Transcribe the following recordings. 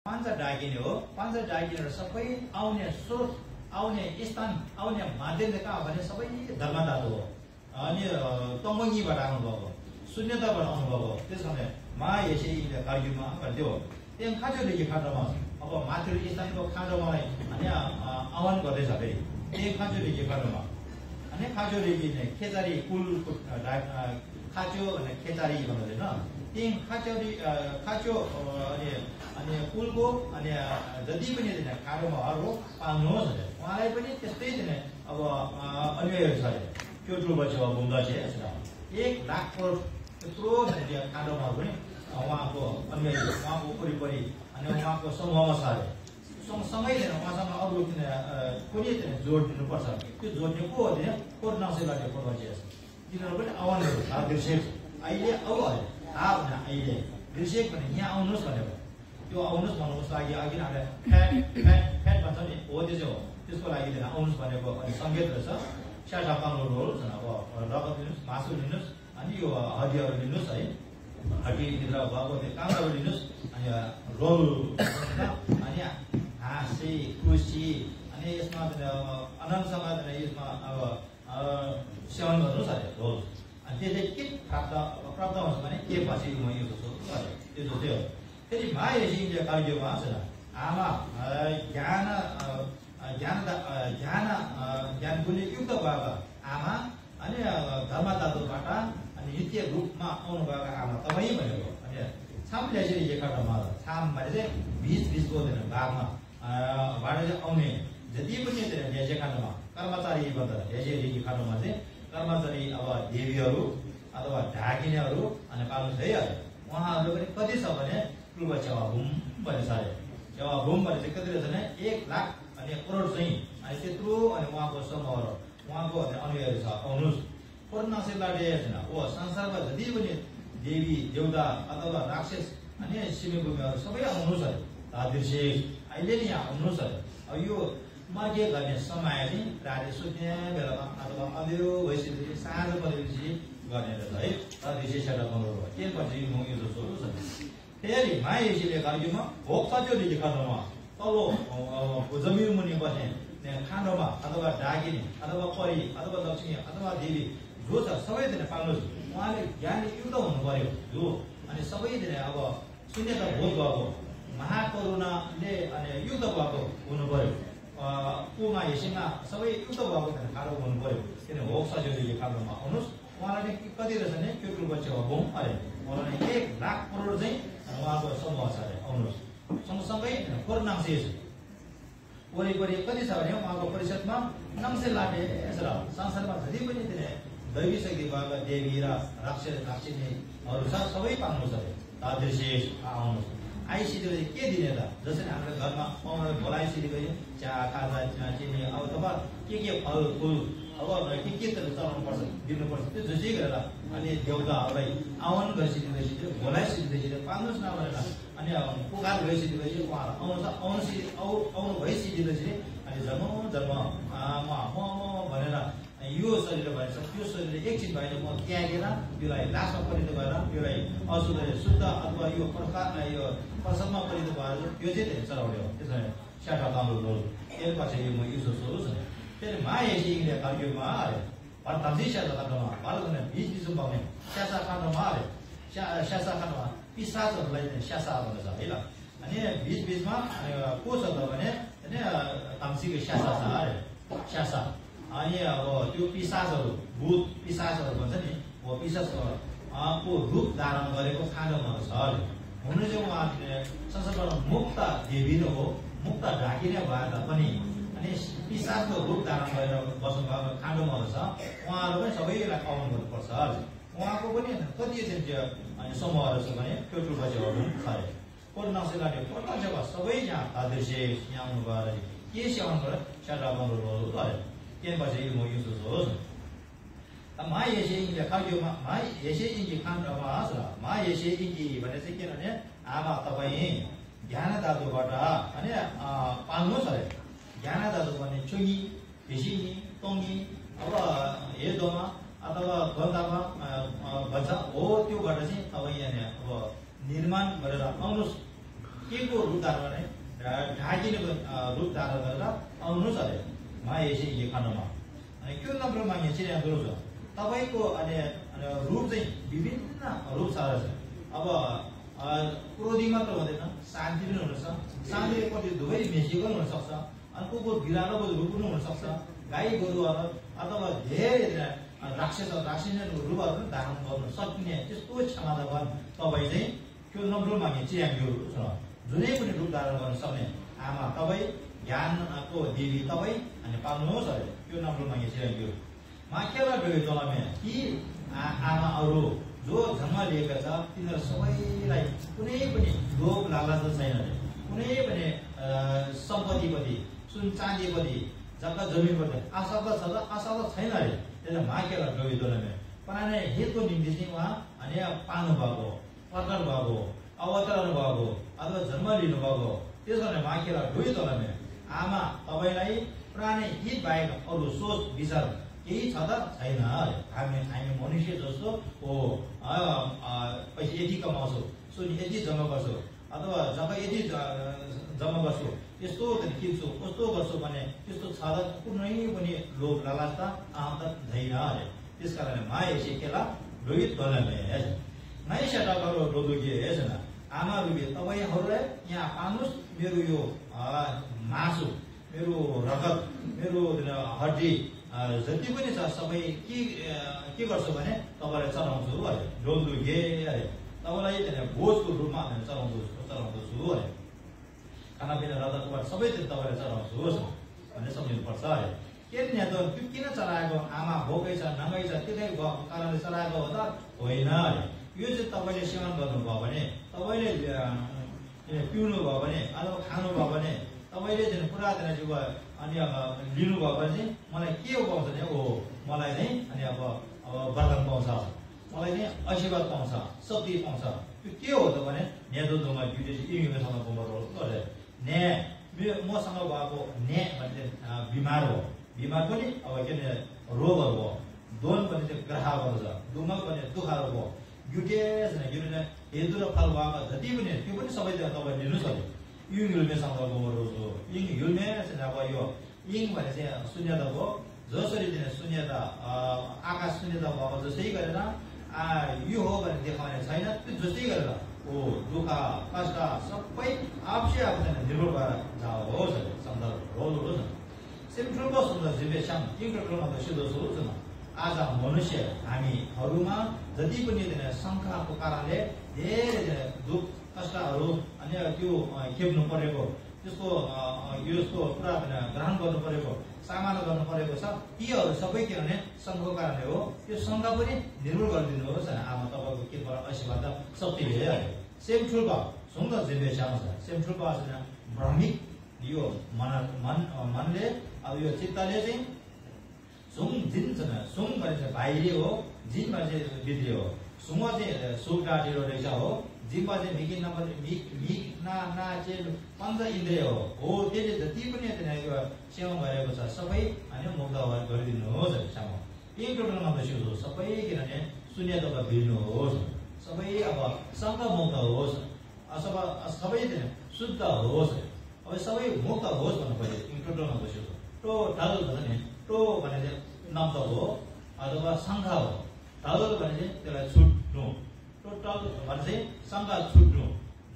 पाँच डाकिने हो पाँच डाकिने सबै आउने स्रोत आउने स्थान आउने माध्यम कहाँ भने सबै धर्मदाता हो अनि तमङ्गीबाट आउनुभएको शून्यताबाट आउनुभएको त्यसकारण मा यसै कार्यमा गर्थ्यो त्यहाँ खाँचोले खाँटोमा अब माथिल्लो स्थानको खाँटोमालाई अनि आह्वान गर्दैछ फेरि त्यही खाँचोले खाँटोमा अनि खाँचोले खेचारी कुल खाँचो भने खेचारी भन्नुहुँदैन त्यही खाँचो अनि पुलको अनि जति पनि खाँडोमाहरू पाल्नुहोस् उहाँलाई पनि त्यस्तै अब अनुयायीहरू छ अरे त्यो ठुलो छ भूमिका छ 1 लाख करोड त्यत्रो खाँडोमाहरू पनि उहाँको अनुयायी उहाँको वरिपरि अनि उहाँको समूहमा छ अरे सँगसँगै उहाँसँग अरू कुनै जोड दिनुपर्छ त्यो जोड्ने को हो कोरोनासेवाले पूर्वज तिनीहरू पनि आह्वानहरू दृश्य अहिले अब थाहा हुन अहिले दृश्य भने यहाँ आउनुहोस् भनेको त्यो आउनुहोस् भन्नुको लागि अघि फ्याट भन्छ नि हो त्यो चाहिँ हो त्यसको लागि आउनुहोस् भनेको अनि सङ्केत रहेछ स्याटा कामहरू होस् अब रगत लिनुहोस् मासु लिनुहोस् अनि यो हड्डीहरू लिनुहोस् है हड्डीभित्र भएको त्यो कामहरू लिनुहोस् अनि रोल अनि हाँसी खुसी अनि यसमा अनन्तसँग यसमा अब सेवन गर्नुहोस् अरे रोल अनि त्यसले के प्राप्त हुन्छ भने के पछि म यो सोच्छु त्यो सोच्यो फेरि मायासिंहले कार्यमा छ आमा ज्ञान गुणले युक्त भएका आमा अनि धर्मदातुबाट अनि नित्य रूपमा आउनु भएका आमा तपाईँ भनेको अनि छाम ल्याइसरी एकाटमा छाम भने चाहिँ बीच बोल्दैन भागमा बाट चाहिँ आउने जति पनि ल्याइसे खानुमा कर्मचारी भन्दा ल्याइसे खानुमा चाहिँ कर्मचारी अब देवीहरू अथवा ढाकिनेहरू अनि पाल्नु छ है उहाँहरू पनि कति छ भने पूर्व सेवाभूम भन्ने छ अरे सेवाभूम भने चाहिँ कति रहेछ भने 1 लाख अनि करोड चाहिँ अनि त्यत्रो अनि उहाँको समूहहरू उहाँको अनुयायीहरू छ आउनुहोस् कोरोनासेवाले हो संसारमा जति पनि देवी देउता अथवा राक्षस अनि सिमेभूमिहरू सबै आउनुहोस् अरे दृश्य अहिले नि यहाँ आउनुहोस् अरे अब यो मार्गे गर्ने समय चाहिँ राति सुत्ने बेलामा अथवा अँध्यारो भइसकेपछि साँझ परेपछि गर्ने रहेछ है दृश्य सेवा गर्नु के पछि म यो जस्तो छ फेरि मायासीले कार्यमा भोक्ताज्यूले लेखाउनमा तल्लो जमिन मुनि बस्ने खाँडोमा अथवा डाकिने अथवा परी अथवा लक्ष्मी अथवा देवी जो छ सबैजना पाल्नुहोस् उहाँले ज्ञानले युक्त हुनु पर्यो जो अनि सबैजना अब शून्यता बोध भएको महाकरुणाले अनि युक्त भएको हुनु पर्यो पुमा हेसिङमा सबै युक्त भएको खाँडो हुनु पर्यो किन भोक्ताज्यूले खाँडोमा आउनुहोस् उहाँलाई कति रहेछ भने त्यो टुल बच्चा हो अरे उहाँलाई 1 लाख करोड चाहिँ उहाँको समूह छ अरे आउनुहोस् सँगसँगै कोरोनांशे वरिपरि कति छ भने उहाँको परिषदमा नंशे लाटे संसारमा जति पनि दैवी शक्ति भएका देवी र राक्षसनीहरू छ सबै पाउनुहोस् अरे तादृश्य आउनुहोस् आइसिडीले के दिने त जसरी हाम्रो घरमा पाउनु बोलाइसिडी गयो चिया खाजा चिनी अब तपाईँ के फल फुल अब के चलाउनु पर्छ दिनुपर्छ त्यो जसै गरेर अनि देउताहरूलाई आह्वान गरिसकेपछि बोलाइसकेपछि पाल्नुहोस् न भनेर अनि पुकार गइसकेपछि उहाँहरू आउनु भइसकेपछि अनि जन्म भनेर यो शरीर भएछ त्यो शरीर एकछिन भएन म त्यागेर योलाई लासमा परिणत भएर योलाई अशुद्ध शुद्ध अथवा यो प्रसवमा परिणत भएर यो चाहिँ चलाउने हो त्यसमा स्याटा कामहरू त्यसपछि म यो सोच्छु फेरि मायासिंहले कार्यमा अरे भर्ताजी स्यासा खानुमा भारतमा बीच पाउने स्यासा खानुमा अरे स्यासा खानुमा पिसाचहरूलाई स्यासा भन्छ है ल अनि बीचमा को छ त भने तामसीको स्यासा छ अरे स्यासा अनि अब त्यो पिसाचहरू भूत पिसाचहरू भन्छ नि हो पिसाचको रूप धारण गरेको खानुमा छ अरे हुनु चाहिँ उहाँले संसारबाट मुक्त देवी हो मुक्त ढाकिने भए तापनि अनि पिसाचको रूप धारण गरेर बस्नु भएको खाँडोमाहरू छ उहाँहरू पनि सबैलाई पाउनु गर्नुपर्छ उहाँको पनि कति अनि समूहहरू छ भने त्यो ठुलो सेवाहरू छ अरे कोरोनासेवाले कोरोना सेवा सबै यहाँ दृश्य यहाँ आउनु भएर के सेवन गरेर स्याटा गर्नु अरे त्यसपछि म यो सोच्नुहोस् मायासिंहले कार्यमा मायासिंहजी खाँडोमा छ मायासिंहजी भने चाहिँ किनभने आमा तपाईँ ज्ञानदातुबाट अनि पाल्नुहोस् अरे ज्ञानदातु भन्ने चुङ्गी भिसिङी टङ्गी अब हेर्दोमा अथवा गन्दामा भन्छ हो त्योबाट चाहिँ तपाईँ यहाँ अब निर्माण गरेर आउनुहोस् के को रूप धारण गर्ने ढाकिने रूप धारण गरेर आउनुहोस् अरे म यसै खण्डमा अनि त्यो नम्बरमा यहाँ चिनाएको छ तपाईको अनि रूप चाहिँ विभिन्न रूप छ अब क्रोधी मात्र हुँदैन शान्ति पनि हुनसक्छ शान्तिले कति दुवै मिसिएको हुन सक्छ अनि को बिरालोको रूप पनि हुन सक्छ गाई गोरुहरू अथवा धेरै राक्षसहरूको रूपहरू पनि धारण गर्न सक्ने त्यस्तो क्षमतावान तपाईँ चाहिँ त्यो नम्बरमा यहाँ चिनाएको छ जुनै पनि रूप धारण गर्न सक्ने आमा तपाईँ ज्ञानको देवी तपाईँ अनि पाउनुहोस् अरे त्यो नम्बरमा यहाँ चिनाएको माकेला डोय तलमे कि आमाहरू जो जन्म लिएका छ तिनीहरू सबैलाई कुनै पनि लोभ लालच छैन अरे कुनै पनि सम्पत्तिपट्टि सुन चाँदीपट्टि जग्गा जमिनपट्टि आशा त छ त आशा त छैन अरे त्यसलाई माकेला डोय तलमे प्राण हितको निम्ति चाहिँ उहाँ अनि पाल्नु भएको प्रकट भएको अवतरण भएको अथवा जन्म लिनुभएको त्यस कारण माकेला डोय तलमे आमा तपाईँलाई प्राण हित बाहेक अरू सोच विचार केही छ त छैन हामी मनुष्य जस्तो हो पैसा यति कमाउँछौँ सुन यति जम्मा गर्छौँ अथवा जग्गा यति जम्मा गर्छु यस्तो किन्छु कस्तो गर्छु भने त्यस्तो छ त कुनै पनि लोभ लालच त छैन अरे त्यस कारणले मा यसै केला रोहित तलमे नै सेटा गरो रोदुगे हेर्छ आमा रुबे तपाईँहरूलाई यहाँ पाउनुहोस् मेरो यो मासु मेरो रगत मेरो हड्डी जति पनि छ सबै के गर्छु भने तपाईँलाई चढाउँछु अरे डोल्दु गे अरे तपाईँलाई भोजको रूपमा चढाउँछु अरे खानापिना रगतबाट सबै तपाईँलाई चढाउँछु भनेर सम्झिनुपर्छ अरे किन त त्यो किन चलाएको आमा भोकै छ नङ्गै छ त्यसै भएको कारणले चलाएको हो त होइन अरे यो चाहिँ तपाईँले सेवन गर्नुभयो भने तपाईँले पिउनु भयो भने अथवा खानुभयो भने तपाईँले चाहिँ पुरा अनि अब लिनुभयो भने चाहिँ मलाई के पाउँछ भने ओ मलाई चाहिँ अनि अब वरदान पाउँछ मलाई चाहिँ आशीर्वाद पाउँछ शक्ति पाउँछ त्यो के हो त भने न्यादोमा इङ्ग्लिससँग गरे न्या मसँग भएको न्या भने बिमार हो बिमार पनि अब के अरे रोगहरू हो दोन पनि चाहिँ ग्रहहरू छ दुमल पनि दुःखहरू भयो युटेस हेदु र फल भएको जति पनि त्यो पनि सबै तपाईँ लिनुहोस् अरे युङ युल्मेसँग गोबरो इङ युल्मे अब यो इङ भने चाहिँ शून्यता भयो जसरी चाहिँ शून्यता आकाश शून्यता भएको जसै गरेर यो हो भने देखाउने छैन त्यो जस्तै गरेर ओ दुःख कष्ट सबै आफै आफू निर्भर भएर जाओस् सन्दर्भ रोज सेन्ट्रलको सुन्दर जिम्मे श्याम इङ्ग्रेटमा त सिधो सोच न आज मनुष्य हामीहरूमा जति पनि शङ्काको कारणले धेरै दुःख कष्टहरू अनि त्यो खेप्नु परेको त्यसको यसको पुरा ग्रहण गर्नु परेको सामना गर्नु परेको छ तीहरू सबै के भने शङ्खको कारणले हो त्यो शङ्ख पनि निर्भर गरिदिनुहोस् आमा तपाईँको के पर आशीर्वाद शक्तिले सेम ठुल्पा सुन्दर जिम्मे श्याम छ सेम ठुल्पा भ्रमिक यो मनले अब यो चित्तले चाहिँ सुङ जिन सुङ भने चाहिँ बाहिरी हो जिन भने चाहिँ भित्री हो सुङ चाहिँ सुख डाँटिरो रहेछ हो जिम्बा चाहिँ मिकिन पञ्च इन्द्रिय हो त्यसले जति पनि सेवा गरेको छ सबै होइन मुक्त गरिदिनुहोस् सामु एक टोटलमा बस्नु सबै किनभने शून्यतामा भिड्नुहोस् सबै अब शङ्का मुक्त होस् अथवा सबै शुद्ध होस् अब सबै मुक्त होस् भन्नु पर्यो एक टोटलमा बस्यो टो ढल भन्छ नि टो भने चाहिँ नम्त हो अथवा शङ्का हो ढल भने चाहिँ त्यसलाई छुट्नु टोटल भने चाहिँ शङ्का छुट्नु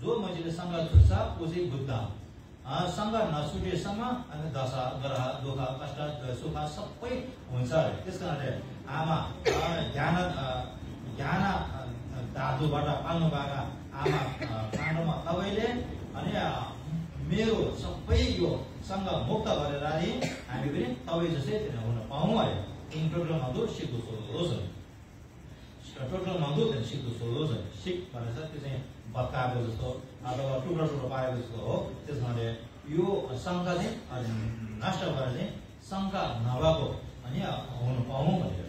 जो मान्छेले शङ्का छुट्छ ऊ चाहिँ बुद्ध शङ्का नछुटेसम्म अनि दशा ग्रह दुःख कष्ट सुख सबै हुन्छ अरे त्यस कारणले आमा ज्ञान धातुबाट पाल्नु भएका आमा काण्डमा तपाईँले अनि मेरो सबै यो सँग मुक्त गरेर हामी पनि तपाईँ जस्तै हुन पाऊँ अरे टोटल मधु सिक्नु छोडोस् टोटल मधु सिक्नु छोडोस् सिक भनेर त्यो चाहिँ भत्काएको जस्तो अथवा टुक्रा टुक्रा पाएको जस्तो हो त्यस कारणले यो शङ्का चाहिँ नष्ट भएर चाहिँ शङ्का नभएको अनि हुन पाऊँ भनेर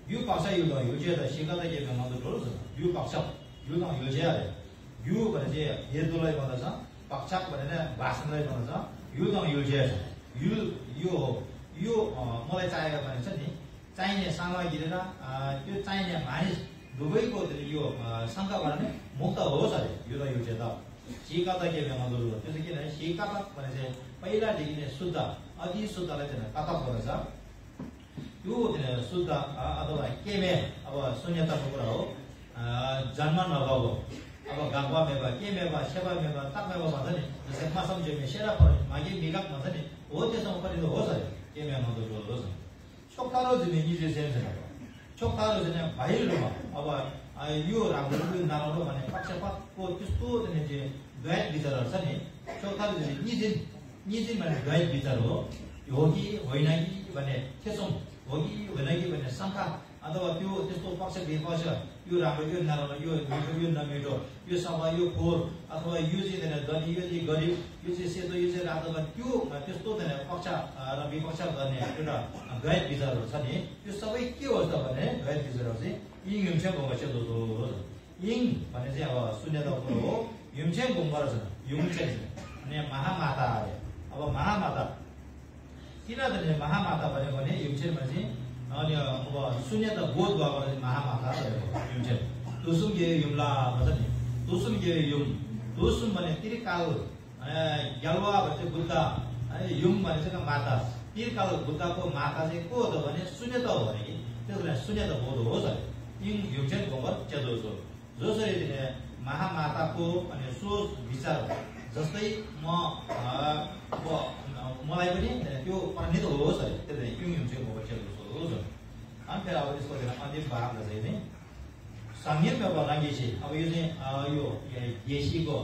यो पक्ष युग युजे त सिकता के मधु ठोल्छ यो पक्ष युग युजे अरे यु भने चाहिँ हेर्दुलाई भन्दछ पक्षक भनेर भाषणलाई भन्दछ युग युजे यो मलाई चाहिएको भने छ नि चाहिने सामग्री र त्यो चाहिने मानिस दुवैको यो शङ्काबाट नै मुक्त होस् अरे यो त युजे त सिकाता के बेमादुर हो त्यसो किनभने सिकाता भने चाहिँ पहिलादेखि नै शुद्ध अति शुद्धलाई चाहिँ कता पर्छ यो शुद्ध अथवा केमे अब शून्यताको कुरा हो जन्म नभएको अब गावा मेवा के मेवा सेवा मेवा तप मेवा भन्छ नि जस्तै मासम जेमे सेरा पर मागे विगत भन्छ नि हो त्यसमा पनि हो छ के मेमा त हो छ छोकारो जिमे निजे सेन्स छोकारो जिने भाइरमा अब यो राम्रो यो नराम्रो भन्ने पक्षपातको त्यस्तो चाहिँ द्वैत विचारहरू छ नि छोकारो जिने निजे भन्ने द्वैत विचार हो हो कि होइन कि भन्ने त्यसो हो कि होइन कि भन्ने शङ्का अथवा त्यो त्यस्तो पक्ष विपक्ष यो राम्रो यो नराम्रो यो मिठो यो नमिठो यो सभा यो फोहोर अथवा यो चाहिँ धनी यो चाहिँ गरिब यो चाहिँ सेतो यो चाहिँ रातो त्यो त्यस्तो पक्ष र विपक्ष गर्ने एउटा द्वैत विचारहरू छ नि त्यो सबै के हो त भने द्वैत विचारहरू चाहिँ यिङ युमछेङ भोङ्गा हो यिङ भन्ने चाहिँ अब शून्यताको कुरो हो युमछेङ भोङ्गा छ युमछेङ अनि महामाता आयो अब महामाता किन महामाता भनेको भने युमछेङमा चाहिँ अनि अब शून्यता बोध भएको चाहिँ महामाता युमछेङ तुसुम गे युमला भन्छ नि तुसुम गे युम तुसुम भने तिरकाल ग्यालवा भन्छ बुद्ध युम भने चाहिँ माता तिरकाल बुद्धको माता चाहिँ को हो त भने शून्यता हो भने कि त्यसको लागि शून्यता बोध हो छ यिङ युमछेङ भोङ्गा चेदो छ जसरी महामाताको अनि सोच विचार जस्तै मलाई पनि त्यो परिणित होस् है त्यसले यिङ युमछेङ भोङ्गा चेदो अनि फेरि अब त्यसको अन्तिम भागमा चाहिँ नि संयम अब रङ्गेसी अब यो चाहिँ यो देशीको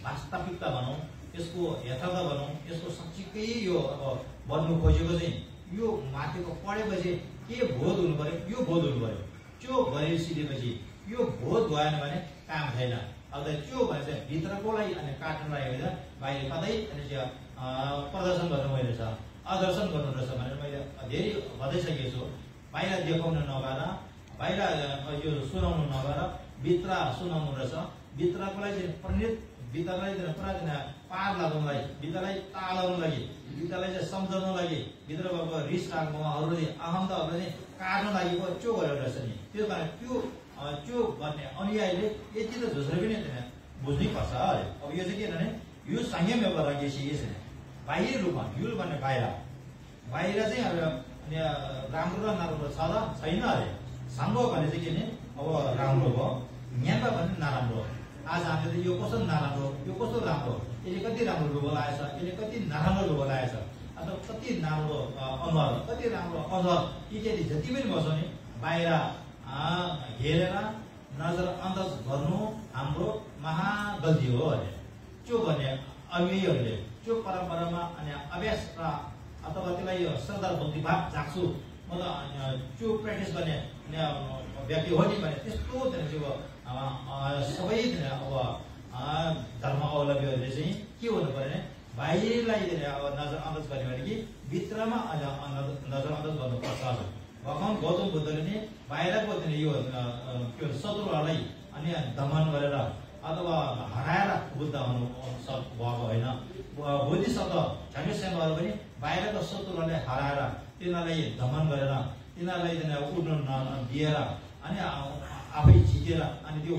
वास्तविकता भनौँ यसको यथार्थ भनौँ यसको साँच्चीकै यो अब बन्नु खोजेको चाहिँ यो माथिको पढेपछि के बोध हुनु पर्यो यो बोध हुनु पर्यो त्यो गरिसकेपछि यो बोध भएन भने काम छैन अब त्यो भने चाहिँ भित्रकोलाई अनि काट्नलाई होइन बाहिर कतै अनि प्रदर्शन गर्नु मैले छ आदर्शन गर्नु रहेछ भनेर मैले धेरै भनिसकेको छु बाहिर देखाउन नभएर बाहिर यो सुनाउनु नभएर भित्र सुनाउनु रहेछ भित्रकोलाई चाहिँ परिणित भित्रलाई पुरा पार लगाउनुलाई भित्रलाई तालाउनु लागि भित्रलाई चाहिँ सम्झाउनु लागि भित्र भएको रिस राख्नुहरूले अहमताहरूले चाहिँ काट्नु लागि त्यो गरेर रहेछ नि त्यो कारण त्यो गर्ने अनुयायीले यति त झुस्रे पनि बुझ्नै पर्छ अरे अब यो चाहिँ के भने यो संयम व्यवहार राखिसकेको छ बाहिर रूपमा युल भन्ने बाहिर चाहिँ अब राम्रो र नराम्रो छ र छैन अरे साङ्गो भने चाहिँ के भने अब राम्रो भयो न्यापा भने नराम्रो आज हामीले यो कस्तो नराम्रो यो कस्तो राम्रो यसले कति राम्रो लुगो लगाएछ यसले कति नराम्रो लुगो लगाएछ अथवा कति राम्रो अनुहार कति राम्रो अनुहार इत्यादि जति पनि भन्छ नि बाहिर हेरेर नजर अन्दाज गर्नु हाम्रो महागल्ती हो अरे त्यो गर्ने अनुयायीहरूले त्यो परम्परामा अनि अभ्यास र अथवा त्यसलाई श्रद्धा भक्तिभाव जाग्छु म त त्यो प्र्याक्टिस गर्ने व्यक्ति हो नि भने त्यस्तो सबै अब धर्मावलम्बीहरूले चाहिँ के हुनु पर्यो भने बाहिरलाई अब नजर अन्दाज गर्ने भने कि भित्रमा नजर अन्दाज गर्नुपर्छ भगवान गौतम बुद्धले नि बाहिरको यो के भन्छ शत्रुहरूलाई अनि दमन गरेर अथवा हराएर बुद्ध हुनु भएको होइन बुद्धिशब्द झन्डैसँगहरू पनि बाहिरको शत्रुहरूलाई हराएर तिनीहरूलाई दमन गरेर तिनीहरूलाई उड्नु नदिएर अनि आफै झिकेर अनि त्यो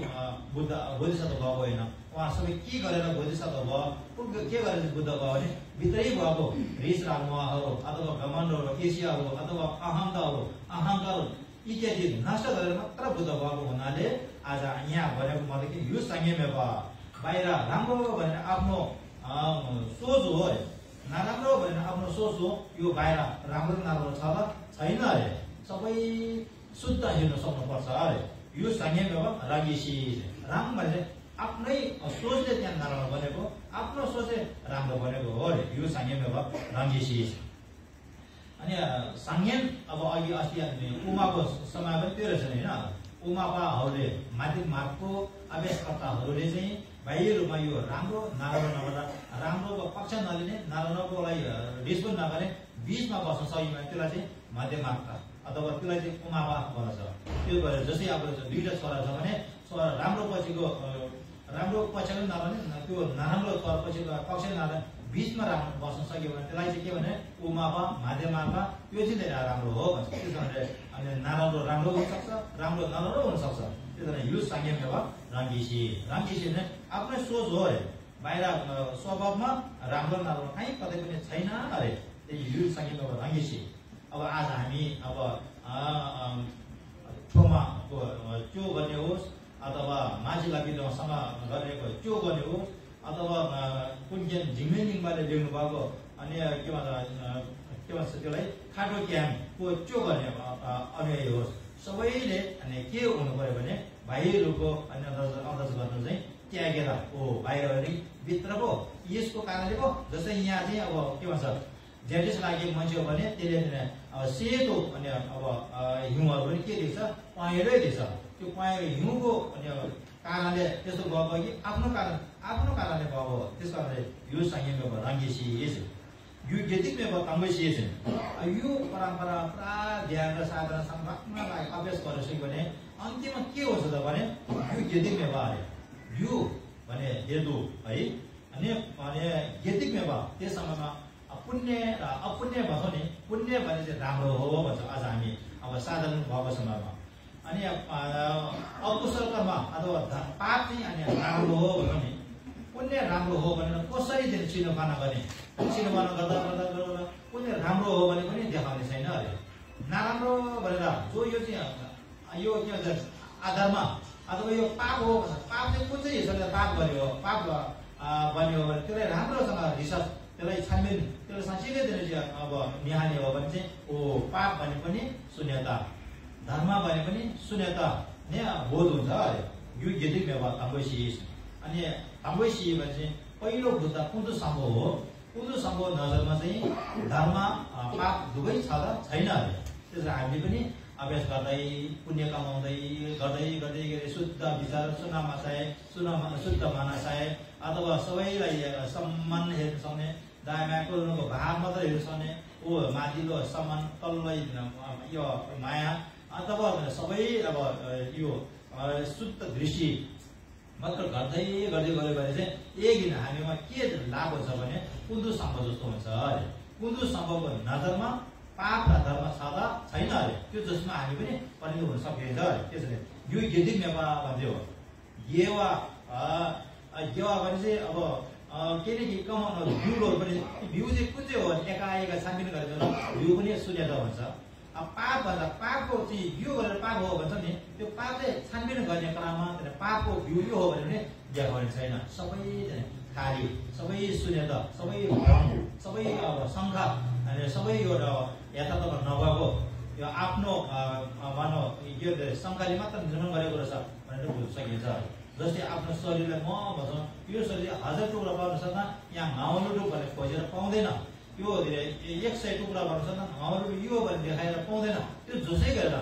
बुद्धिशब्द भएको होइन उहाँ सबै के गरेर बुद्धिशब्द भयो के गरेर बुद्ध भयो भने भित्रै भएको रिस रागहरू अथवा घमण्डहरू एसियाहरू अथवा अहङ्कार इत्यादि नष्ट गरेर मात्र बुद्ध भएको हुनाले आज यहाँ भनेको मतलब कि यो संयम बाहिर राम्रो भनेर आफ्नो सोच हो अरे नराम्रो भनेर आफ्नो सोच हो यो बाहिर राम्रो नराम्रो छ र छैन अरे सबै शुद्ध हेर्न सक्नुपर्छ अरे यो संयम रागिसी राम भने आफ्नै सोचले त्यहाँ नराम्रो बनेको आफ्नो सोचले राम्रो बनेको हो अरे यो संयम रागिसी अनि संयम अब अघि अस्ति उमाको समय पनि त्यो रहेछ नि होइन उमापाहरूले माथि मार्गको अभ्यासकर्ताहरूले चाहिँ बाह्य रूपमा यो राम्रो नराम्रो नगरेर राम्रोको पक्ष नलिने नराम्रोकोलाई रिस पनि नगर्ने बिचमा बस्न सकिने त्यसलाई चाहिँ मध्य मार्ग अथवा त्यसलाई चाहिँ उमापा भन्छ त्यो गरेर जस्तै अब दुईवटा छोरा छ भने छोरा राम्रो पछिको नगर्ने त्यो नराम्रो पछिको पक्ष नगर्ने बिचमा राम्रो बस्न सक्यो भने त्यसलाई चाहिँ के भने उमापा माध्यमापा त्यो चाहिँ धेरै राम्रो हो भन्छ त्यस कारणले अनि नराम्रो राम्रो हुनसक्छ राम्रो नराम्रो हुनसक्छ त्यस कारण यो संयम राङ्गिसी नै आफ्नै सोच हो अरे बाहिर स्वभावमा राम्रो नराम्रो कहीँ कतै पनि छैन अरे यो संगीत रङ्गेसी अब आज हामी अब ठोमा चो गर्ने होस् अथवा मान्छेलाई विधवासँग गरेको चो गर्ने होस् अथवा कुन के झिङ्गैनिङबाले ल्याउनु भएको अनि के भन्छ त्यसलाई खाटो क्यामको चो गर्ने अनुयायी होस् सबैले अनि के हुनु पर्यो भने भाइहरूको अनि अध्यक्ष गर्नु चाहिँ त्यागेर हो बाहिर भने भित्र पो यसको कारणले पो जस्तै यहाँ चाहिँ अब के भन्छ जेटिस लागेको मान्छे हो भने त्यसले अब सेतो अनि अब हिउँहरू पनि के देख्छ पहेँलै देख्छ त्यो पहेँलो हिउँको अनि कारणले त्यस्तो गएको कि आफ्नो कारणले गएको हो त्यस कारणले यो संगीतमा रङ्गेसी यो गीतिकमा तङ्गेसी यो परम्परा पुरा ध्यान र साधना संरक्षणलाई अभ्यास गरिसक्यो भने अन्तिममा के हुन्छ त भने यो गीतिकमा अरे यो भने हेतु है अनि गीतिकमा त्यस समयमा पुण्य र अपुण्य भन्छौँ नि पुण्य भने चाहिँ राम्रो हो भन्छ आज हामी अब साधारण भएको समयमा अनि अकुशल कर्म अथवा पाप चाहिँ अनि राम्रो हो भन्छौँ नि पुण्य राम्रो हो भनेर कसरी चाहिँ चिनोफाना गर्ने चिनोफाना गर्दा पुण्य राम्रो हो भने पनि देखाउने छैन अरे नराम्रो भनेर जो यो चाहिँ यो के भन्छ आधारमा अथवा यो पाप हो पाप चाहिँ कुन चाहिँ हिसाबले पाप गर्यो पाप बन्यो भने त्यसलाई राम्रोसँग रिसर्च त्यसलाई छानबिन त्यसलाई साँच्चै दिने अब निहाल्ने हो भने चाहिँ ओ पाप भने पनि शून्यता धर्म भने पनि शून्यता नै बोध हुन्छ अरे यो गीतिक व्यवहार तङ्गोसी अनि तङ्गोसी भने चाहिँ पहिलो बुद्ध कुन सम्भव हो कुन सम्भव नजरमा चाहिँ धर्म पाप दुवै छ त छैन अरे त्यसलाई हामीले पनि अभ्यास गर्दै पुण्य कमाउँदै गर्दै शुद्ध विचार शुद्ध मानसाय अथवा सबैलाई सम्मान हेर्न सक्ने दायामाको भाव मात्र हेर्न सक्ने ओ माथिल्लो सम्मान तल्लो यो माया अथवा सबै अब यो शुद्ध दृष्टि मात्र गर्दै गयो भने चाहिँ एक दिन हामीमा के लाभ हुन्छ भने कुन्दु सम्भव जस्तो हुन्छ अरे कुन्दु सम्भवको नजरमा पाप र धर्म छँदा छैन अरे त्यो जसमा हामी पनि परिणत हुन सकिन्छ अरे त्यसैले यो गीतिक नेपाल भन्दै हो येवा भने चाहिँ अब के के कमाउनु भ्यूहरू पनि भ्यू चाहिँ कुन चाहिँ हो एकाएका छानबिन गरेर भ्यू पनि शून्यता हुन्छ अब पाप भन्दा पापको चाहिँ यो गरेर पाप हो भन्छ नि त्यो पाप चाहिँ छानबिन गर्ने क्रममा पापको भ्यू यो हो भने पनि देखाउने छैन सबै खाली सबै शून्यता सबै भ्रम सबै अब शङ्का अनि सबै एउटा यथार्थ नभएको यो आफ्नो मानव यो शङ्काले मात्र निर्माण गरेको रहेछ भनेर बुझ्न सकिन्छ जस्तै आफ्नो शरीरलाई म भन्छौँ यो शरीर 1000 टुक्रा पाउन सक्दा यहाँ घाउलो रूप भनेर खोजेर पाउँदैन यो 100 टुक्रा गर्न सक्दा घाउलो यो भनेर देखाएर पाउँदैन त्यो जसै गरेर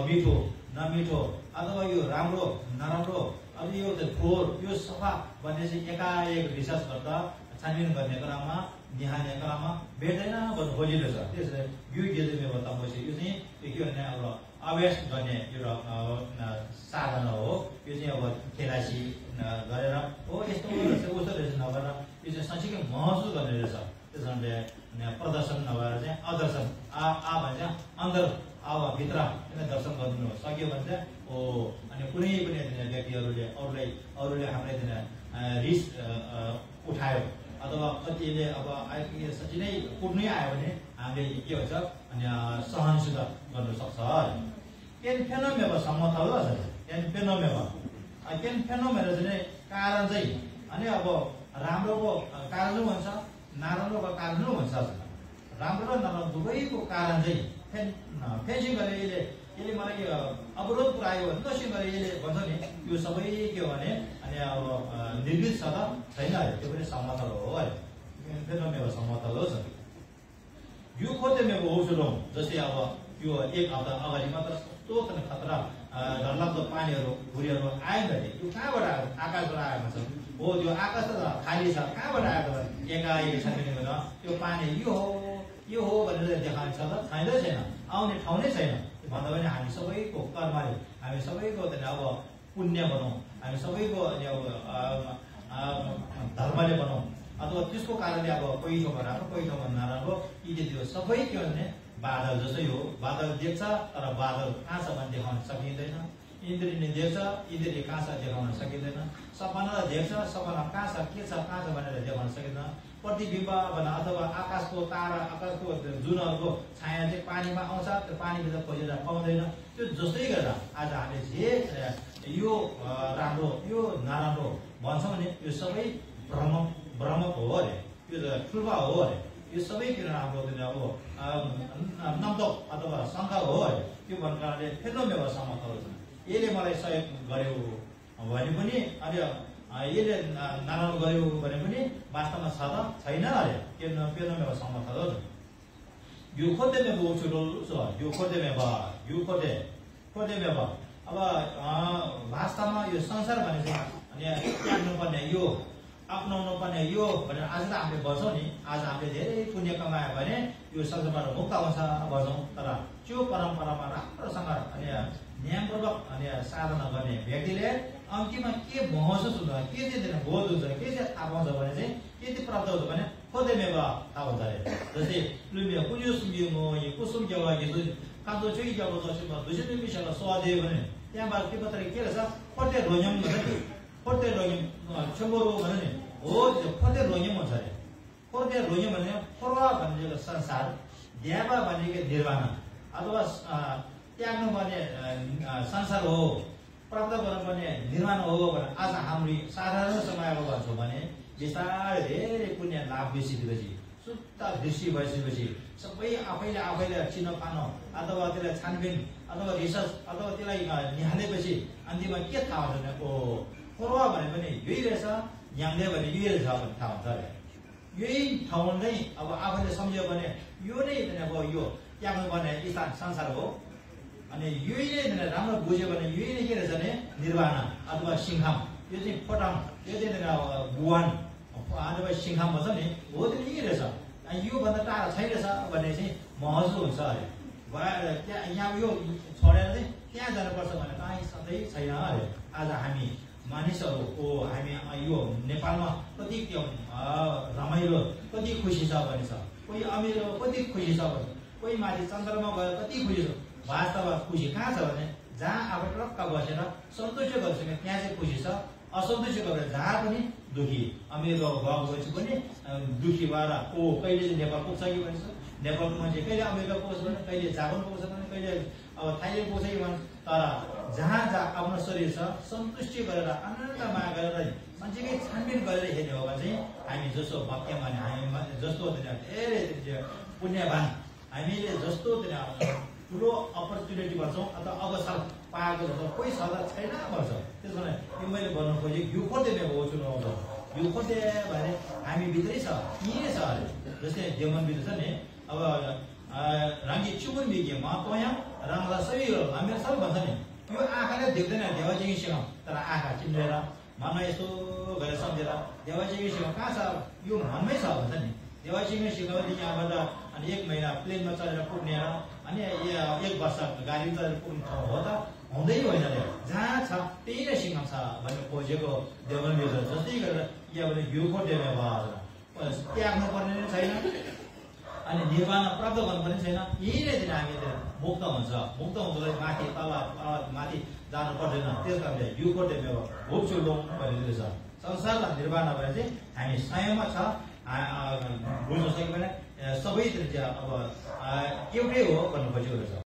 मिठो नमिठो अथवा यो राम्रो नराम्रो अब यो फोहोर यो सफा भन्ने चाहिँ एकाएक रिसर्च गर्दा छानबिन गर्ने क्रममा निहाल्ने क्रममा भेट्दैन भन्नु खोजिरहेछ त्यसले यो गीतिकमा तङ्गोसी यो चाहिँ के भने अब अभ्यास गर्ने एउटा साधन हो यो चाहिँ अब खेलासी गरेर हो यस्तो रहेछ उस्तो रहेछ नगरेर यो चाहिँ साँच्चीकै महसुस गर्ने रहेछ त्यस कारणले प्रदर्शन नभएर चाहिँ अदर्शन भने चाहिँ अन्दर अब भित्र दर्शन गर्नु सक्यो भने चाहिँ ओ अनि कुनै पनि व्यक्तिहरूले अरूले हामीलाई रिस उठायो अथवा कतिले अब साँच्चै नै कुट्नै आयो भने हामीले के हुन्छ अनि सहनशील गर्न सक्छ केन फेनोमेना सम्मत हो केन फेनोमेना चाहिँ कारण चाहिँ अनि अब राम्रोको कारण भन्छ नराम्रोको कारण भन्छ राम्रो र नराम्रो दुवैको कारण चाहिँ फेन्सिङ गरेर यसले मलाई अवरोध पुऱ्यायो भने नसिङ गरेर यसले भन्छ नि यो सबै के हो भने अनि अब निर्मित छ त छैन त्यो पनि समतल हो है फेनोमेना समतल हो यो खोज्दैमेको औषध हो जस्तै अब यो एक हप्ता अगाडि मात्र कस्तो खतरा डरलाग्दो पानीहरू भुरीहरू आयो भने यो कहाँबाट आयो आकाशबाट आएको छ हो त्यो आकाश त खाली छ कहाँबाट आएको एकाएक छानबिन गरेर त्यो पानी यो हो भनेर देखाउने छ त छैन आउने ठाउँ नै छैन भन्दा पनि हामी सबैको कर्मले हामी सबैको अब पुण्य बनाउँ हामी सबैको धर्मले बनाउँ अथवा त्यसको कारणले अब कोही ठाउँमा राम्रो कोही ठाउँमा नराम्रो यी त्यो सबै के भने बादल जस्तै हो बादल देख्छ तर बादल कहाँसम्म देखाउन सकिँदैन इन्द्रियले देख्छ, इन्द्रिय कहाँ छ देखाउन सकिँदैन। सपनालाई देख्छ, सपना कहाँ छ के छ कहाँ छ भनेर देखाउन सकिँदैन। प्रतिबिम्ब भने अथवा आकाशको तारा, आकाशको जुनहरूको छाया चाहिँ पानीमा आउँछ, त्यो पानीभित्र खोजेर पाउँदैन। त्यो जस्तै गरेर आज हामीले जे यो राम्रो यो नराम्रो भन्छौँ भने यो सबै भ्रमको हो अरे, यो ठुल्पा हो अरे, यो सबै किन हाम्रो अब नम्दक अथवा शङ्का हो अरे। त्यो भन्नु कारणले फेर्नोमेवा समर्थहरू छन्। यसले मलाई सहयोग गर्यो भने पनि अनि यसले नराम्रो गर्यो भने पनि वास्तवमा छ त छैन अरे। फेर्नोमेवा समर्थहरू छन्। यो खोज्दैमेवा उछुटो छ, यो खोज्दैमेवा अब वास्तवमा यो संसार भने चाहिँ अनि त्याग्नुपर्ने यो अपनाउनु पर्ने यो भनेर आज त हामीले भन्छौँ नि। आज हामीले धेरै पुण्य कमायो भने यो संसारबाट मुक्त हुन्छ भन्छौँ। तर त्यो परम्परामा राम्रोसँग अनि न्यायपूर्वक अनि साधना गर्ने व्यक्तिले अन्तिममा के महसुस हुन्छ, के चाहिँ बोध हुन्छ, के चाहिँ थाहा पाउँछ भने चाहिँ के चाहिँ प्राप्त हुन्छ भने खोज्दैमेवा थाहा हुन्छ अरे। जस्तै लुम्यो कुन्यो सुम्बियो ये कुसुम जवा गीत कादो चाहिँ जब दसैँमा 200 मिसला स्वादियो भने त्यहाँबाट के पत्र के रहेछ फटे रोयम भन्छ नि। फटे रोयम छेम्बोरो भन्छ नि हो, त्यो फटे रोयम भन्छ अरे। फटे रोयम भने फरवा भनेको संसार, द्यावा भनेको निर्वाण अथवा त्याग्नु पर्ने संसार हो, प्राप्त गर्नुपर्ने निर्माण हो भने आज हाम्रो साधारण समयमा भन्छौँ भने बिस्तारै धेरै पुण्य लाभ बेसिदिएपछि शुद्ध दृष्टि भइसकेपछि सबै आफैले चिन्न पानो अथवा त्यसलाई छानबिन अथवा रिसर्च अथवा त्यसलाई निहालेपछि अन्तिममा के थाहा हुन्छ भने ओ फरवा भने पनि यही रहेछ, याङ्दे भने यही रहेछ भने थाहा हुन्छ अरे। यही ठाउँ नै अब आफैले सम्झ्यो भने यो नै अब यो त्याग्नुपर्ने स्थान संसार हो। अनि यही नै राम्रो बुझ्यो भने यही नै के रहेछ भने निर्वाण अथवा सिंघाम, यो चाहिँ फटाङ, यो चाहिँ भुवन अथवा सिंघाम भन्छ नि हो, त्यो यही रहेछ। योभन्दा टाढा छैन रहेछ भन्ने चाहिँ महसुस हुन्छ अरे। भएर त्यहाँ यहाँ यो छोडेर चाहिँ त्यहाँ जानुपर्छ भने कहीँ सधैँ छैन अरे। आज हामी मानिसहरूको हामी यो नेपालमा कति रमाइलो कति खुसी छ भने छ, कोही अमिर कति खुसी छ भने, कोही माथि चन्द्रमा गएर कति खुसी छ। वास्तवमा खुसी कहाँ छ भने जहाँ आफू टक्क बसेर सन्तुष्ट गरिसके त्यहाँ चाहिँ खुसी छ। असन्तुष्ट गरेर जहाँ पनि दुखी, अमिर गएपछि पनि दुखी भएर ओ कहिले चाहिँ नेपाल पुग्छ कि भन्छ, नेपालको मान्छे कहिले अमेरिका पुग्छ भने, कहिले जापान पुग्छ भने, कहिले अब थाइल्यान्ड पुग्छ कि भन्छ। तर जहाँ आफ्नो शरीर छ सन्तुष्टि गरेर आनन्दमा गरेर मान्छेकै छानबिन गरेर हेर्ने हो भने चाहिँ हामी जस्तो भक्त्यमान, हामी जस्तो धेरै पुण्यवान, हामीले जस्तो ठुलो अपर्च्युनिटी भन्छौँ अथवा अवसर पाएको जस्तो कोही सदा छैन भन्छ। त्यसो भने यो मैले भन्नु खोजेँ यो खोज्दैमेवा हो चुनाउँछ। यो खोज्दै भने हामी भित्रै छ, यहीँ छ अरे। जस्तै देवनभित्र छ नि, अब राङ्गी चुबुन बिग्यो म पयाँ राङ्ला सबै हामीहरू सबै भन्छ नि। यो आँखाले देख्दैन देवाजीसँग, तर आँखा चिन्डेर मनमा यस्तो गरेर सम्झेर देवाजीसँग कहाँ छ यो मनमै छ भन्छ नि। देवाजीसँग सिकाउँदै यहाँबाट अनि 1 महिना प्लेनमा चढेर पुग्ने अनि 1 वर्ष गाडी चढेर पुग्ने ठाउँ हो त हुँदै होइन रे। जहाँ छ त्यही नै सिकाउँ छ भनेर खोजेको देवनभित्र। जस्तै गरेर यहाँ भने यो खोज्दैमेवा त्याग्नु पर्ने नै छैन अनि निर्वाण प्राप्त गर्नुपर्ने छैन। यही नै दिन हामी मुक्त हुन्छ। मुक्त हुँदै माथि तल माथि जानु पर्दैन। त्यस कारणले यो खोज्दैमेवा भोग्छुलोङ भनिदिएको छ। संसारलाई निर्वाण भने चाहिँ हामी स्वयंमा छ बुझ्न सक्यो भने सबैतिर चाहिँ अब एउटै हो भन्नु खोजेको रहेछ।